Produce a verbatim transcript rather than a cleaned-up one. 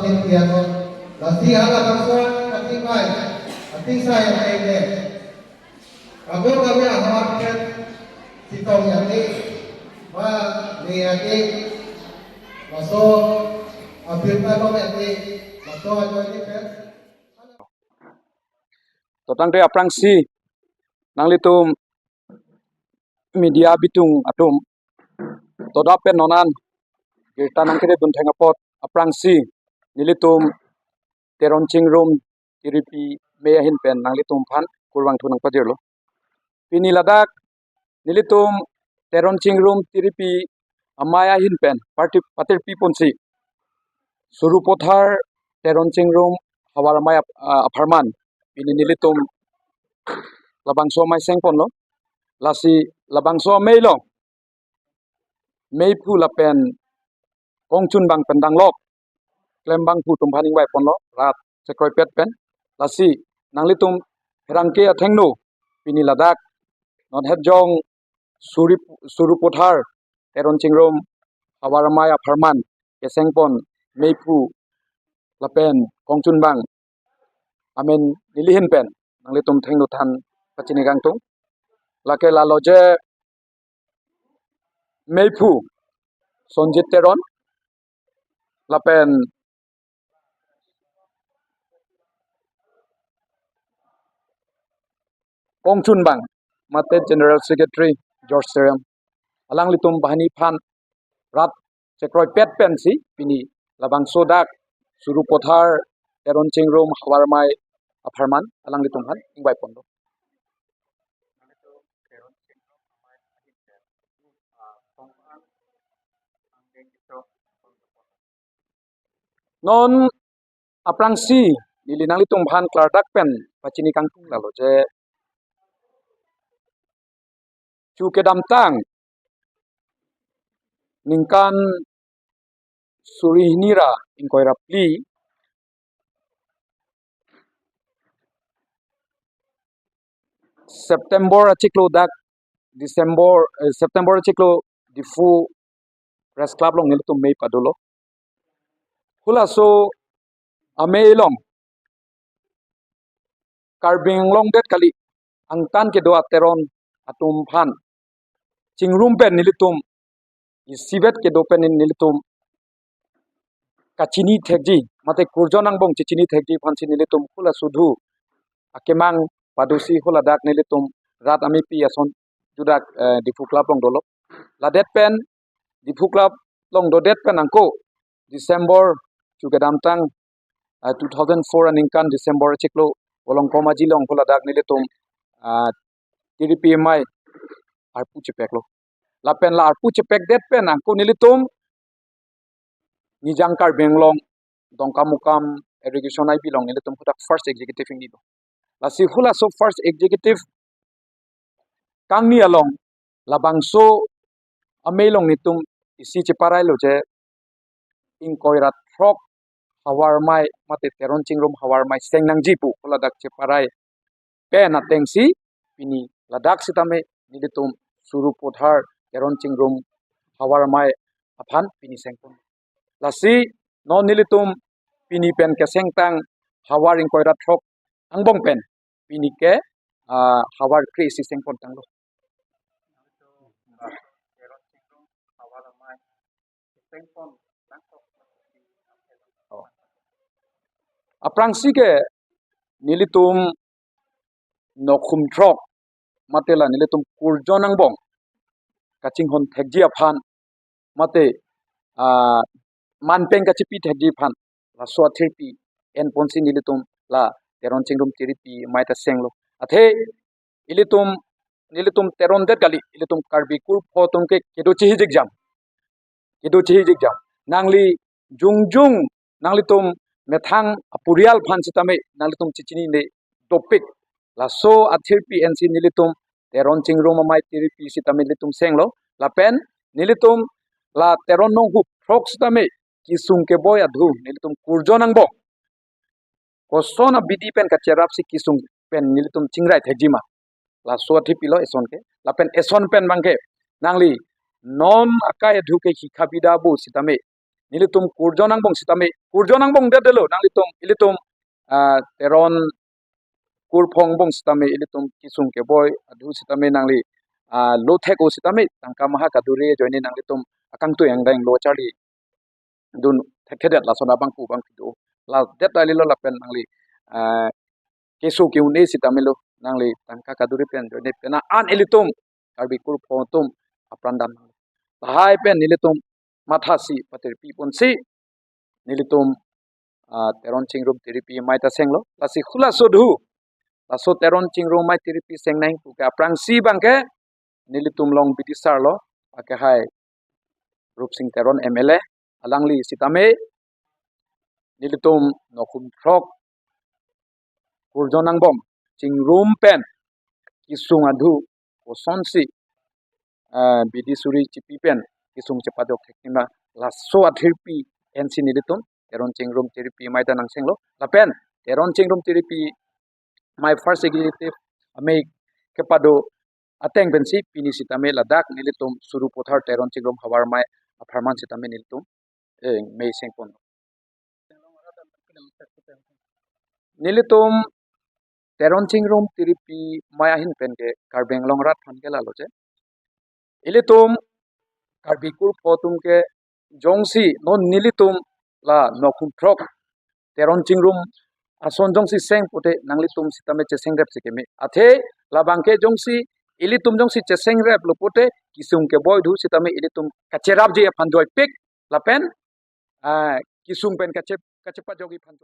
Yang lasi halabangso kachingvai, ating sai yang lain deh. Kabo kabo ahawar ket sitong yang ni, ma ni yang ni, laso abirta long yang ni, laso ajo ni pen. To tangte aphrangsi nanglitum media bitung atum, to dap pen non an birta nangkedun theng apot aphrangsi nelitum Teron Chingrum Tiripi amei ahin pen nanglitum aphan kurvangthu nangpajirlo. Pini ladak nelitum Teron Chingrum Tiripi amei ahin pen parti patirpi ponsi Surupothar Teron Chingrum Havar Amei ap-, ah, apharman pini nelitum labangso amei seng ponlo. Lasi labangso amei along meiphu lapen kongchunbang pen danglok klembangphu atum aphan ingvai ponlo rat chekroipet pen. Lasi nanglitum pherangke athengno pini ladak non hetjong Suri, Surupothar Teron Chingrum Havar Amei apharman keseng pon meiphu lapen kongchunbang amen neli ahin pen nanglitum athengno than pachini kangtung. Lake lalo je meiphu Sonjit Teron lapen kongchunbang mate General Secretary George Terang, alanglitum banghini aphan rat chekroipet pensi pini labangso dak Surupothar Teron Chingrum Havar Amei apharman alanglitum aphan ingvai ponlo. Non aphrangsi neli nanglitum aphan klardak pen pachini kangtung lalo je chu kedamtang ningkan suri hini ra ingkoi ra phli September achiklo dak December, eh, September achiklo Diphu Press Club along nelitum amei padolo. Halaso amei along Karbi Anglong det kali, angtan kedo ateron atum aphan chingrum pen nelitum isivet kedo pen nelitum kachini thekji mate kurjon angbong chechini thekji aphansi nelitum halaso adhu akemang padosi haladak nelitum rat amepi ason judak, eh, Diphu Club along dolo. Ladet pen Diphu Club along dodet pen ako December chu kedamtang, ah, two thousand four aningkan December achiklo Volongkom Aji along haladak nelitum, ah, Tiripi amei arpu chepeklo. Lapen la arpu chepekdet pen ako nelitum Nijang Karbi Anglong Dongkamukam Irrigation I B along nelitum hadak first executive ingnilo. Lasi halaso first executive kangni along labangso amei along nelitum isi cheparailo je ingkoi ra throk Havar Amei mate Teron Chingrum Havar Amei seng nangji pu haladak cheparai pen atengsi pini ladak sitame nelitum Surupothar Teron Chingrum Havar Amei aphan pini seng pon. Lasi non nelitum pini pen kesengtang havar ingkoi ra throk angbong pen pini ke, ah, havar kre-isi seng pon tanglo. Oh. Aphrangsi ke nelitum nokhum throk mate la nelitum kurjon angbong kachinghon thekji aphan mate, ah, manpeng kachipi thekji aphan laso athirpi en ponsi nelitum la Teron Chingrum Tiripi amei ta senglo. Athe ilitum, nelitum Teron det kali, ilitum Karbi kurpho atum ke kedo chihijik jam. Kedo chihijik jam. Nangli jongjong, nanglitum methang apurial aphan sitame nanglitum chechinine dopik. Laso athirpi ensi nelitum Teron Chingrum Amei Tiripi sitame nelitum senglo. Lapen nelitum la Teron nonghup throk sitame kesung keboi adhu nelitum kurjon angbong koson abidi pen kacherapsi kesung pen nelitum chingrai thekji ma. Laso athirpi lo eson ke. Lapen eson pen abang ke nangli non akai adhu ke hikha bida bo sitame nelitum kurjon angbong sitame, kurjon angbong det detlo nanglitum, ilitum, ah, Teron kurpho angbong sitame ilitum kesung keboi adhu sitame nangli, ah, lo thek-o sitame tangka maha kaduri ajoine nanglitum akangtui angdeng lo charli dun thekthedet lason abangphu abangphi do. La det ta lilo lapen nangli, ah, keso ke-un-e sitame lo nangli tangka kaduri pen joine pen an ilitum Karbi kurpho atum apran dam. Lahai pen nelitum mathasi patirpi ponsi nelitum, ah, Teron Chingrum Tiripi amei ta senglo. Lasi hula sodhu, laso Teron Chingrum amei Tiripi seng nang pu ke aphrangsi abangke nelitum along bidisar lo, akehai Rupsing Teron M L A, alangli sitame nelitum nokhum throk kurjon angbong chingrum pen kesung adhu kosonsi, eh, bidi suri chipi pen kesung chepadok thekthema laso athirpi ensi nelitum Teron Chingrum Tiripi amei ta nang senglo. Lapen Teron Chingrum Tiripi amei first executive amei kepado ateng pensi pini sitame ladak nelitum Sarupathar Teron Chingrum havar amei apharman sitame nelitum, eh, mei sengpon. Nelitum Teron Chingrum Tiripi amei ahin pen ke Karbi Anglong arat aphan ke lalo je. Ilitum Karbi kurpho atum ke jongsi non nelitum la nokhum throk Teron Chingrum ason jongsi seng pute nanglitum sitame chesengrep si keme. Athe labangke jongsi ilitum jongsi chesengrep lo pute kesung keboi adhu sitame ilitum kacherapji aphan joipik lapen, ah, kesung pen kache, kachepadokji aphan